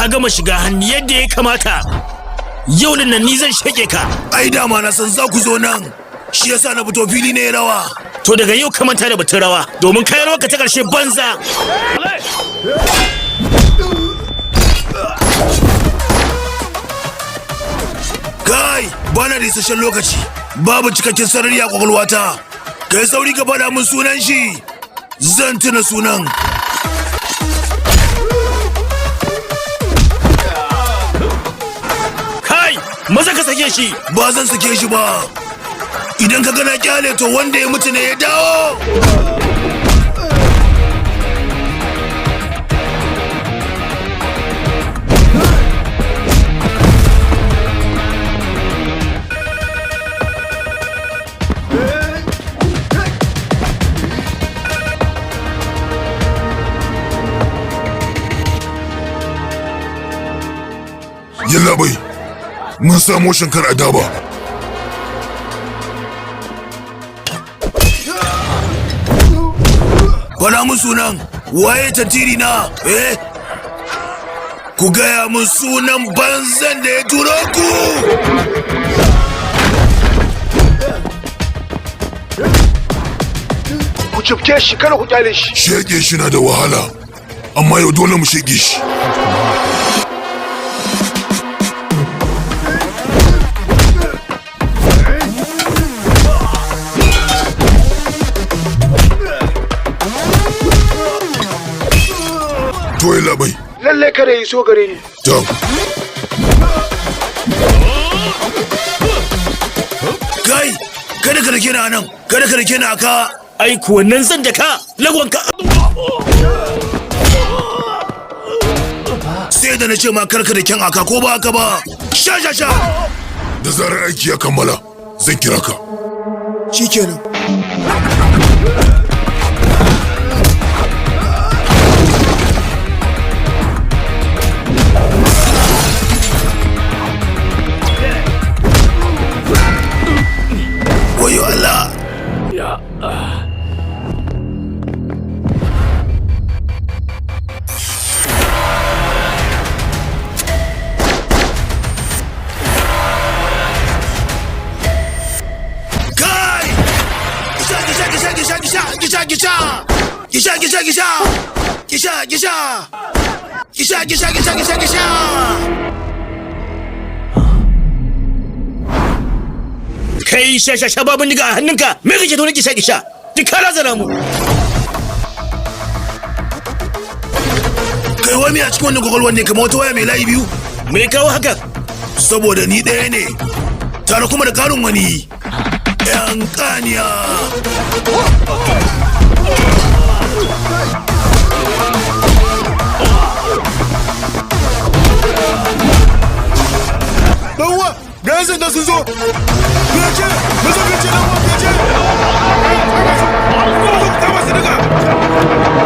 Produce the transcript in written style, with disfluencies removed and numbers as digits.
Ka gama shiga hannu yadda ya kamata. Yau din nan ni zan sheke ka. Ai dama na san za ku zo nan. Shi yasa na fito fili ne rawa. To daga yau ka manta da batun rawa, domin kai rawa ka ta karshe banza. Kai, bana da isasshen lokaci. Babu cikakken sarari a kwakwalwata. Kai sauri ka faɗa min sunan shi. Zan tuna sunan. Kai, maza ka sake shi. Ba zan sake shi ba. Idan ka gana kyale to wanda ya mutu ne ya dawo. Yallaɓai, mun samo Shankar a daba. Faɗa min sunan. Waye tantiri na? Eh? Ku gaya min sunan banzan da ya turo ku! Ku cifke shi, kada ku kyale shi. Shege shi na da wahala, amma yau dole mu shege shi. To yallaɓai, Lalle kada yi so gare ni. ta Kai, kada ka rike ni a nan, kada ka rike ni a ka. Ai kuwa nan zan da ka lagonka. Sai da na ce ma karka da kyan aka ko ba haka ba. Sha sha sha. Da zarar aiki ya kammala, zan kira ka. Shikenan. Wayo Allah. Kai! Gisha gisha gisha gisha gisha gisha gisha. Gisha gisha gisha. Gisha gisha. Gisha gisha gisha gisha gisha. Kai sha sha sha babu niga a hannunka. Me kake to nake sha gisha? Duk ka razana mu. Kai wai me a cikin wannan kwakwalwar ne kamar wata waya mai layi biyu? Me kawo haka? Saboda ni ɗaya ne. Tare kuma da karin wani. ‘Yan kaniya. Dan uwa, ga yan sanda sun zo. Fice, maza fice dan uwa fice. Kama su, kama su duka.